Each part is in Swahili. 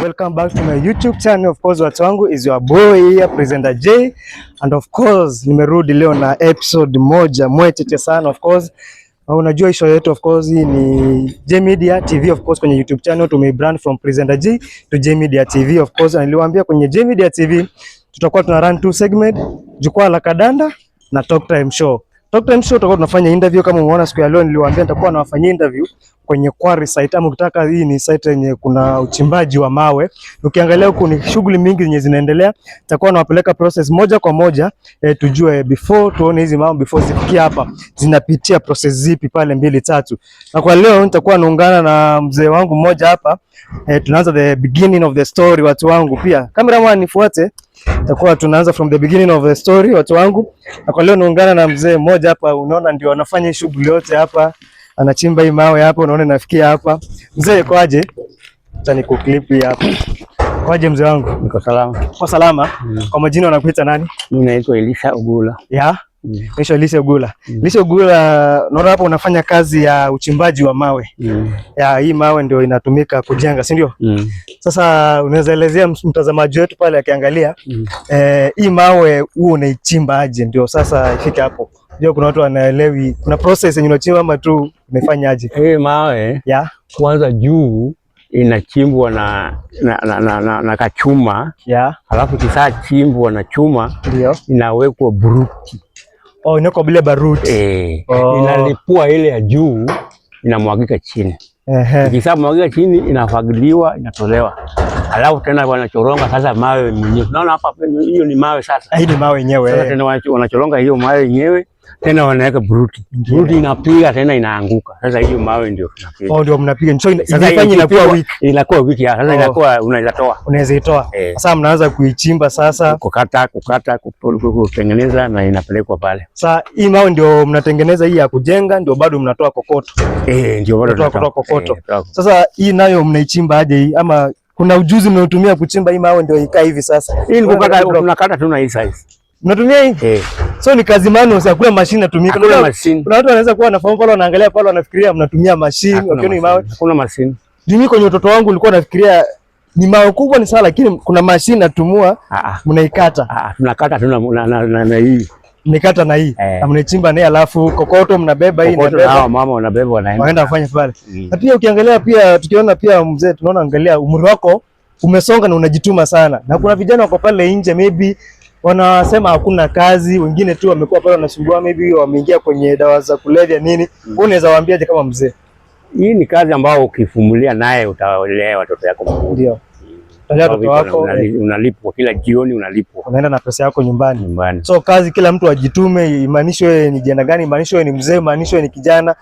Welcome back to my YouTube channel. Of course, watu wangu, is your boy here, Presenter J. And of course, nimerudi leo na episode moja mwetete sana, of course. Unajua show yetu, of course, hii ni J Media TV, of course, kwenye YouTube channel tumebrand from Presenter J to J Media TV, of course. Na niliwaambia kwenye J Media TV tutakuwa tuna run two segment, Jukwaa la Kadanda na Talk Time Show. Talk Time Show tutakuwa tunafanya interview kama umeona siku ya leo niliwaambia nitakuwa nawafanyia interview kwenye quarry site, ama ukitaka hii ni site yenye kuna uchimbaji wa mawe. Ukiangalia huku ni shughuli mingi zenye zinaendelea. Nitakuwa nawapeleka process moja kwa moja, tujue before tuone hizi mawe before zifikie hapa zinapitia process zipi pale mbili tatu. Na kwa leo nitakuwa naungana na mzee wangu mmoja hapa, tunaanza the beginning of the story, watu wangu. Pia cameraman nifuate. Tutakuwa tunaanza from the beginning of the story, watu wangu. Na kwa leo naungana na mzee mmoja hapa, unaona ndio anafanya shughuli yote hapa, anachimba hii mawe hapa, unaona inafikia hapa. Mzee, uko aje? Acha nikuclip hii hapa. Kwaje, mzee wangu? Niko salama. Kwa salama. Kwa majina wanakuita nani? Mimi naitwa Elisha Ugula. Ya? Naitwa Elisha Ugula. Elisha Ugula, naona hapa unafanya kazi ya uchimbaji wa mawe. Ya, hii mawe ndio inatumika kujenga, si ndio? Mm. Sasa unaweza elezea mtazamaji wetu pale akiangalia, hii mawe huo unaichimba aje ndio sasa ifike hapo? Ndio kuna watu wanaelewi, kuna process yenye unachimba ama tu umefanya aje? Hii mawe kwanza juu inachimbwa na kachuma, alafu kisaa chimbwa na chuma inawekwa baruti. Oh, inawekwa bila baruti. Eh, Oh. inalipua ile ya juu, inamwagika chini. Ikisha mwagika chini inafagiliwa, inatolewa. Alafu tena wanachoronga sasa mawe mwenyewe. Unaona hapa, hiyo ni mawe sasa. Hii ni mawe yenyewe. Sasa tena wanachoronga hiyo mawe yenyewe, tena wanaweka baruti. Baruti inapiga tena inaanguka. Sasa hiyo mawe ndio tunapiga. Oh, ndio mnapiga. So Sasa inaifanya inakuwa ikipigwa, weak. Inakuwa weak ya. Sasa inakuwa unaweza toa. Unaweza itoa. Eh. Sasa mnaanza kuichimba sasa. Kukata, kukata, kutengeneza na inapelekwa pale. Sasa hii mawe ndio mnatengeneza hii ya kujenga, ndio bado mnatoa kokoto. Eh, ndio bado Kutoa tunatoa. kutoa kokoto. Eh, kutoa. Sasa hii nayo mnaichimba aje hii, ama kuna ujuzi mnaotumia kuchimba hii mawe ndio ikae hivi sasa? Hii ni kukata, tunakata tu na hii size. Mnatumia hii? Eh. So ni kazi manual, hakuna mashine inatumika. Hakuna mashine. Kuna watu wanaweza kuwa wanafahamu pale, wanaangalia pale, wanafikiria mnatumia mashine Hakuna wakiona hii mawe. mashine. Hakuna mashine. Mimi kwenye utoto wangu nilikuwa nafikiria ni mawe kubwa ni sawa, lakini kuna mashine natumua, Ah ah. mnaikata. Ah, tunakata tu na hii. Mnaikata na hii Eh. na mnaichimba naye, alafu kokoto mnabeba hii Kokoto na inabeba, hawa mama wanabeba, wanaenda. wanaenda kufanya pale. Mm. Na pia ukiangalia pia tukiona pia mzee, tunaona angalia umri wako umesonga na unajituma sana, na kuna vijana wako pale nje maybe wanasema hakuna kazi, wengine tu wamekuwa pale wanasumbua, maybe wameingia kwenye dawa za kulevya nini. Wewe unaweza waambiaje kama mzee? Hii ni kazi ambayo ukivumilia naye utalea watoto yako vizuri. Ndio utalea watoto wako, Unalipwa kila jioni, unalipwa unaenda na pesa yako nyumbani. nyumbani. So kazi, kila mtu ajitume, imaanishe wewe ni jana gani, imaanishe wewe ni mzee, imaanishe wewe ni kijana.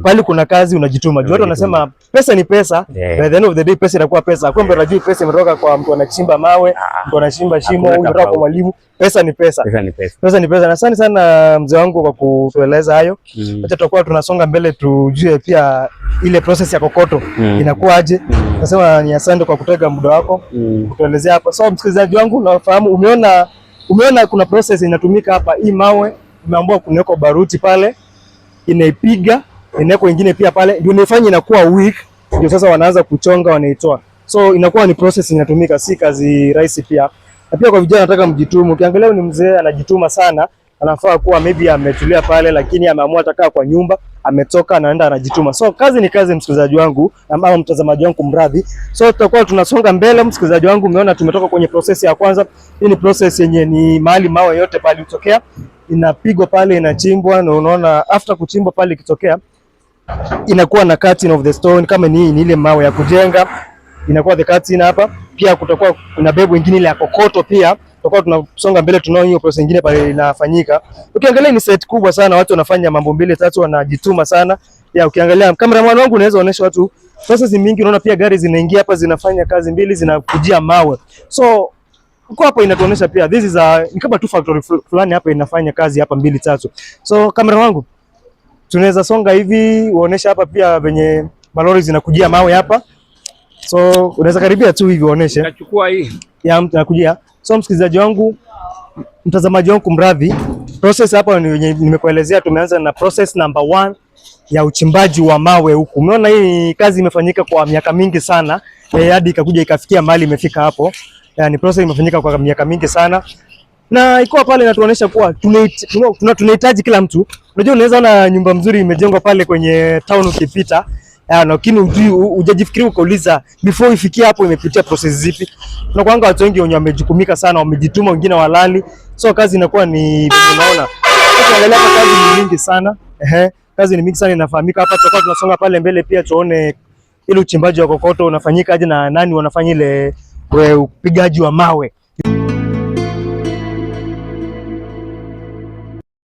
Pale kuna kazi unajituma. Juu watu Unajituma. wanasema pesa ni pesa. Yeah. By the end of the day pesa inakuwa pesa. Kumbe unajua pesa imetoka kwa mtu anachimba mawe, mtu anachimba shimo, Hakuna huyu imetoka kwa tofauti. mwalimu. Pesa ni pesa. Pesa ni pesa. Pesa ni pesa. Na asante sana mzee wangu kwa kutueleza hayo. Mm. Acha tutakuwa tunasonga mbele tujue pia ile process ya kokoto inakuwa aje. Nasema ni asante kwa kutega muda wako kutuelezea hapa. So msikilizaji wangu, nafahamu umeona kuna process inatumika hapa. Hii mawe umeambiwa kunawekwa baruti pale, inaipiga, inawekwa ingine pia pale, ndio inaifanya inakuwa weak, ndio sasa wanaanza kuchonga, wanaitoa. So inakuwa ni process inatumika, si kazi rahisi pia. Na pia kwa vijana nataka mjitume. Ukiangalia ni mzee anajituma sana, anafaa kuwa maybe ametulia pale, lakini ameamua atakaa kwa nyumba, ametoka anaenda anajituma. So kazi ni kazi, msikilizaji wangu ama mtazamaji wangu, mradhi. So tutakuwa tunasonga mbele, msikilizaji wangu, umeona tumetoka kwenye process ya kwanza. Hii ni process yenye ni mahali mawe yote pale hutokea, inapigwa pale, inachimbwa, na unaona after kuchimbwa pale ikitokea inakuwa na cutting of the stone, kama ni ile mawe ya kujenga inakuwa the cutting hapa. Pia kutakuwa kuna bebo ingine ile ya kokoto pia, tutakuwa tunasonga mbele, tunaona hiyo process nyingine pale inafanyika. Ukiangalia ni site kubwa sana, watu wanafanya mambo mbili tatu, wanajituma sana. Ya, ukiangalia cameraman wangu, unaweza onyesha watu process mingi, unaona pia gari zinaingia hapa zinafanya kazi mbili, zinakujia mawe. So uko hapo inatuonyesha pia this is a ni kama tu factory fulani hapa inafanya kazi hapa mbili tatu. So camera wangu, tunaweza songa hivi uonesha hapa pia venye malori zinakujia mawe hapa. So unaweza karibia tu hivi uoneshe. Nachukua hii. Ya mtu anakujia. So msikilizaji wangu, mtazamaji wangu, mradhi, process hapa ni wenye nimekuelezea. Tumeanza na process number one. ya uchimbaji wa mawe huku. Umeona hii kazi imefanyika kwa miaka mingi sana, hadi ikakuja ikafikia mahali imefika hapo. Ni process imefanyika kwa miaka mingi sana na iko pale inatuonyesha kuwa tunahitaji kila mtu. Unajua, unaweza ona nyumba mzuri imejengwa pale kwenye town ukipita, lakini hujajifikiria ukauliza before ifikie hapo imepitia process zipi. Na kwanga watu wengi wenye wamejukumika sana, wamejituma, wengine walali, so kazi inakuwa ni vile unaona. Ukiangalia hapa kazi ni mingi sana. Ehe, kazi ni mingi sana inafahamika hapa. Tutakuwa tunasonga pale mbele pia tuone ile uchimbaji wa kokoto unafanyika aje na nani wanafanya ile upigaji wa mawe.